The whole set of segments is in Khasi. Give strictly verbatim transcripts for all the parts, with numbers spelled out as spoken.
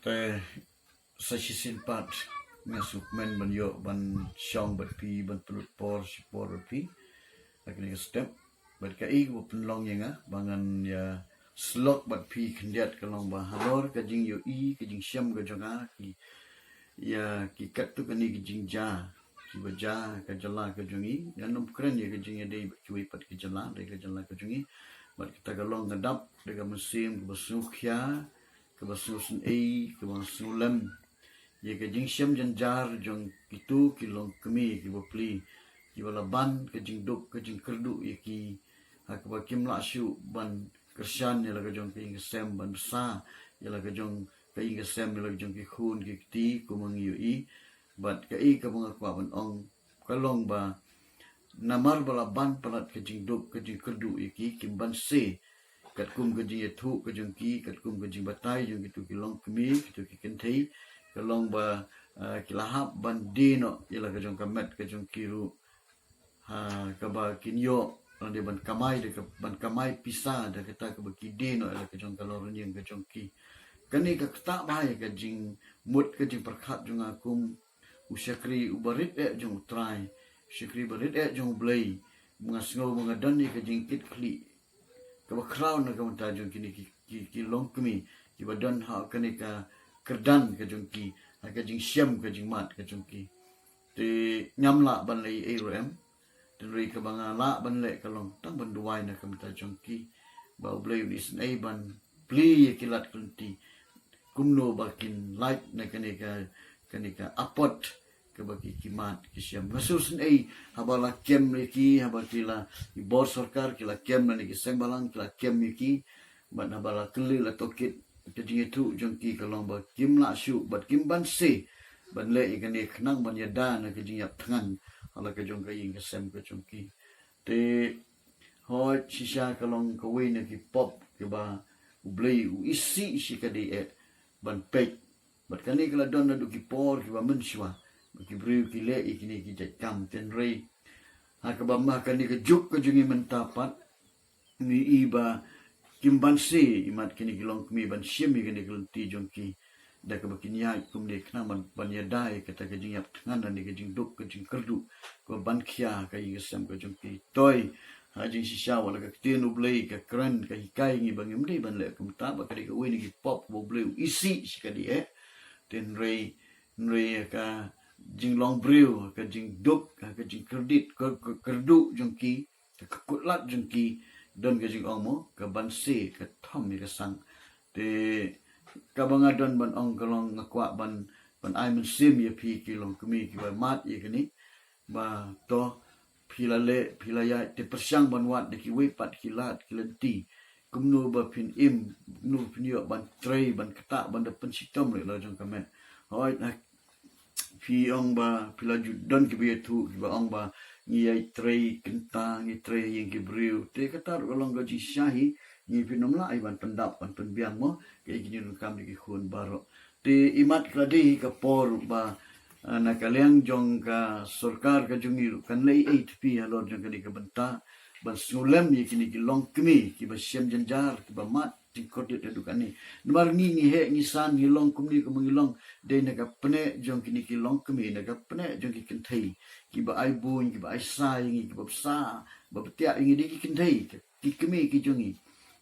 Te sa shisien pat nga sngewkmen ban ïoh ban shong bad phi, ban pynlut por shi por bad phi ha kane ka step. Bad kaei kaba pynlong ïa nga ba ngan ïa slok bad phi khyndiat ka long ba halor ka jingïohi, ka jingshem ka jong nga, ki ïa ki katto katne ki jingjia kiba jia ha ka jylla ka jong ngi. Ngan ym kren ïa ka jingïadei bad kiwei pat ki jylla, dei ka jylla ka jong ngi. Bad kata ka long nga dap da ka mynsiem kaba sngewkhia, kaba sngewsynei, kaba sngewlem ïa ka jingshem jynjar jong kito ki longkmie kiba pli, kiba la ban ka jingduk ka jingkyrduh ïa ki, ha kaba kim lah shuh ban kyrshan ïa la ka jong ka ïing ka sem, ban bsa ïa la ka jong ka ïing ka sem, ïa la ka jong ki khun ki kti, kum ma ngi ïohi. Bad kaei kaba nga kwah ban ong ka long ba namar ba la ban palat ka jingduk ka jingkyrduh ïa ki, kim banse katkum ka jingïathuh ka jong ki, katkum ka jingbatai jong kito ki longkmie, kito ki kynthei, ka long ba, ah, ki la hap ban die noh ïa la ka jong ka met ka jong ki ruh, ha kaba kin ïoh lane ban kamai, da ka ban kamai pisa da kata kaba ki die noh ïa la ka jong ka longrynieng ka jong ki. Kane ka ktah bha ïa ka jingmut ka jingpyrkhat jong nga kum u shakri uba rit eh jong U Trai, u shakri ba rit eh jong U Blei. Nga sngew ba nga don ïa ka jingkitkhlieh kaba khraw na ka bynta jong kine ki, ki, ki longkmie kiba don ha kane ka kyrdan ka jong ki, ha ka jingshem ka jingmad ka jong ki. Te ngam lah ban leh ei ruh em. Hynrei kaba nga lah ban leh ka long tang ban duwai na ka bynta jong ki, ba U Blei un isynei ban plie ïa ki lad ki lynti kumno ba kin lait na kane ka, kane ka apot kaba ki, ki mad ki shem. Nga sngewsynei haba la kem ïa ki, haba ki la, ki bor sorkar ki la kem, lane ki seng balang ki la kem ïa ki, bad haba la kylli la tohkit, ka jingïathuh jong ki ka long ba kim lah shuh bad kim banse ban leh ïa kane khnang ban ïada na ka jingïap thngan ha la ka jong ka ïing ka sem ka jong ki. Te hooid, shisha ka long kawei na ki pop kiba U Blei u isih shikatdei eh ban peit. Bad kane ka la don naduh ki por kiba mynshuwa ba ki briew ki leh ïa kine ki jait kam. Hynrei ha kaba ma kane ka juk ka jong ngi mynta pat, ngi i ba kim banse imat kine ki longkmie ban shim ïa kane ka lynti jong ki da kaba kin ïaid kumne khnang ban, ban ïada ïa kata ka jingïap thngan lane ka jingduk ka jingkyrduh kaba ban khia ka ïing ka sem ka jong ki. Toi, ha jingshisha wat la ka ktien U Blei ka kren ka hikai ngi ba ngim dei ban leh kumta, ba ka dei kawei na ki pop ba U Blei u isih shikatdei eh. Te hynrei, hynrei ka jinglong briew, ka jingduk, ka jingkyrduh, ka, ka kyrduh jong ki, ka, ka kut lad jong ki, don ka jingong mo, ka banse, ka thom ïa ka sang. Te kaba nga don ban ong ka long nga kwah ban, ban ai mynsiem ïa phi ki longkmie kiba mad ïa kane, ba to phi la leh, phi la ïaid, te pyrshang ban wad da kiwei pat ki lad ki lynti kumno ba phin im, kumno ba phin ïoh ban trei, ban ktah, ban da pynshitom leh la jong ka met. Hooid, ha phi ong ba phi la ju don kiba ïathuh, kiba ong ba ngi ïai trei kynta, ngi trei ha ïing ki briew. Te kata ruh ka long ka jingshisha hi, ngi phin ym lah hi ban pyndap, ban pynbiang mo, kaei kine ruh kam da ki khun baroh. Te imat ka la dei hi ka por ruh ba, ah, na ka liang jong ka sorkar ka jong ngi ruh kan leh ei ei te phi halor jong kane ka bynta ban sngewlem ïa kine ki longkmie kiba shem jynjar, kiba mad jingkordit haduh kane. Namar ngi, ngi heh, ngi san, ngi long kumne kumba ngi long, dei na ka pneh jong kine ki longkmie, na ka pneh jong ki kynthei kiba ai bun, kiba ai sa ïa ngi, kiba bsa, ba btiah ïa ngi, dei ki kynthei, ki kmie ki jong ngi.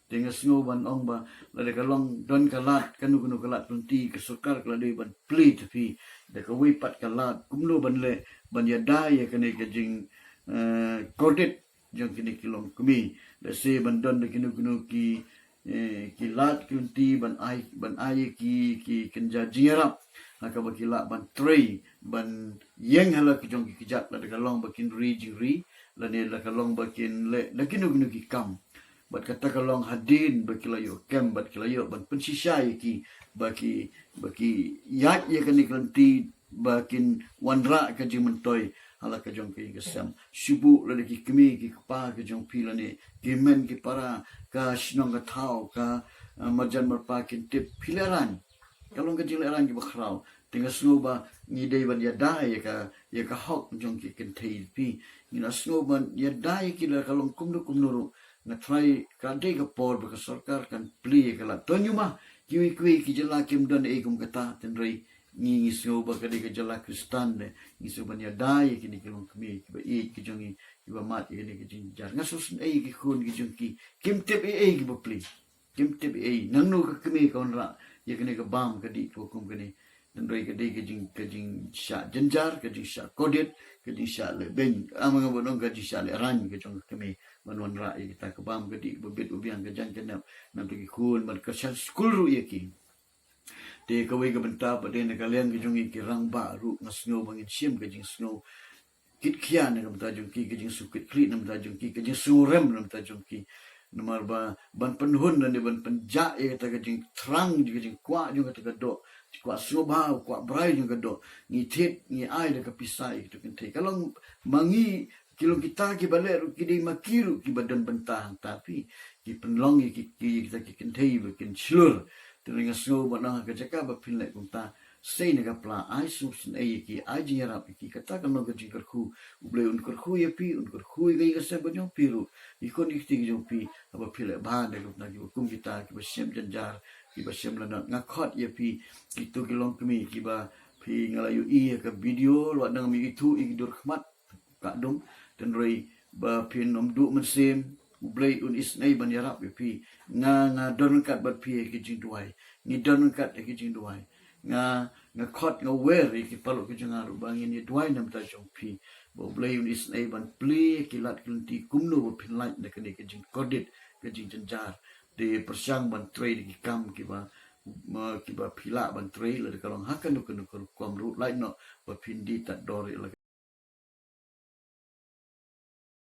Te nga sngew ban ong ba lada ka long don ka lad, kano kano ka lad lynti, ka sorkar ka la dei ban plie te phi da kawei pat ka lad kumno ban leh ban ïada ïa kane ka jing, eh, kordit jong kine ki longkmie. Lehse ban don da kino kino ki, eh, ki lad ki lynti ban ai, ban ai ki, ki kynja jingïarap ha kaba ki lah ban trei, ban ïeng ha la ka jong ki kjat, lada ka long ba kin ri jingri, lane la ka long ba kin leh da kino kino ki kam. Bad kata ka long hadien ba ki la ïoh kem, bad ki la ïoh ban pynshisha ïa ki, ba ki, ba ki ïaid ïa kane ka lynti, ba kin wanrah ka jingmyntoi ha la ka jong ka ïing ka sem. Shu buh lada ki kmie ki kpa ka jong phi lane ki hynmen ki para, ka shnong ka thaw, ka, eh, marjan marpa kin tip, phi lehraiñ. Ka long ka jinglehraiñ kaba khraw. Te nga sngew ba ngi dei ban ïada ïa ka, ïa ka hok jong ki kynthei phi. Ngi la sngew ban ïada ïa ki lada ka long kumno kumno ruh. Nga tharai ka dei ka por ba ka sorkar kan plie ïa ka lad. To ñiuma, Kiwei kiwei ki jylla kim don ei kum kata, tynrai ngi ngi sngew ba ka dei ka jylla Khristan de, ngi sngew ban ïada ïa kine ki longkmie kiba ïeit ki jong ngi, kiba mad ïa kine ki jingjynjar. Nga sngewsynei ïa ki khun ki jong ki, kim tip ei ei kiba plie. Kim tip ei, nangno ka kmie ka wanrah ïa kane ka bam ka dih kaba kum kane. Tynrai ka dei ka jing, ka jingshah jynjar, ka jingshah kordit, ka jingshah lehbeiñ. Ama nga ban ong ka jingshah lehraiñ ka jong ka kmie ban wanrah ïa kita ka bam ka dih kaba bit ba biang, ka jaiñ ka nep na bynta ki khun, ban kyrshan skul ruh ïa ki. Te kawei ka bynta pat de na ka liang ka jong ngi ki rangbah ruh, nga sngew ba ngin shim ka jingsngew kit khia na ka bynta jong ki, ka jingsngew kit khlieh na ka bynta jong ki, ka jingsngew rem na ka bynta jong ki. Namar ba ban pynhun lane ban pynjah ïa kata ka jingthrang, ka jingkwah jong kata ka doh, kwah sngewbha, kwah brai jong ka doh, ngi thied, ngi ai da ka pisa ïa kito ki kynthei. Ka long ma ngi, ki long kita kiba leh ruh, ki dei ma ki ruh kiba don bynta hangta, phi. Ki pynlong ïa ki, ki, kita ki kynthei ba kin shlur. Te nga sngew ba na ka jaka ba phin leh kumta, sei na ka pla, ai sngewsynei ïa ki, ai jingïarap ïa ki. Kata kan long ka jingkyrkhu. U Blei un kyrkhu ïa phi, un kyrkhu ïa ka ïing ka sem ka jong phi ruh, ïa ki khun ïa ki kti ki jong phi, haba phi leh bha na ka bynta kiba kum kita, kiba shem jynjar, kiba shem lanot. Nga khot ïa phi, kito ki longkmie kiba phi, nga la ïohi ïa ka video, la dang, ngam ithuh ïa ki dur khmat, ka dum, tynrai ba phin ym duh mynsiem, U Blei un isynei ban ïarap ïa phi. Nga, nga don ryngkat bad phi ha ki jingduwai. Ngi don ryngkat ha ki jingduwai. Nga, nga khot, nga wer ïa ki paralok ki jong nga ruh ba ngin ïa duwai na ka bynta jong phi, ba U Blei un isynei ban plie ïa ki lad ki lynti kumno ba phin lait na kane ka jingkordit, ka jingjynjar. Te pyrshang ban trei da ki kam kiba, ma, kiba phi lah ban trei, lada ka long ha kano kano ka rukom ruh, lait noh ba phin die tad dor ïa la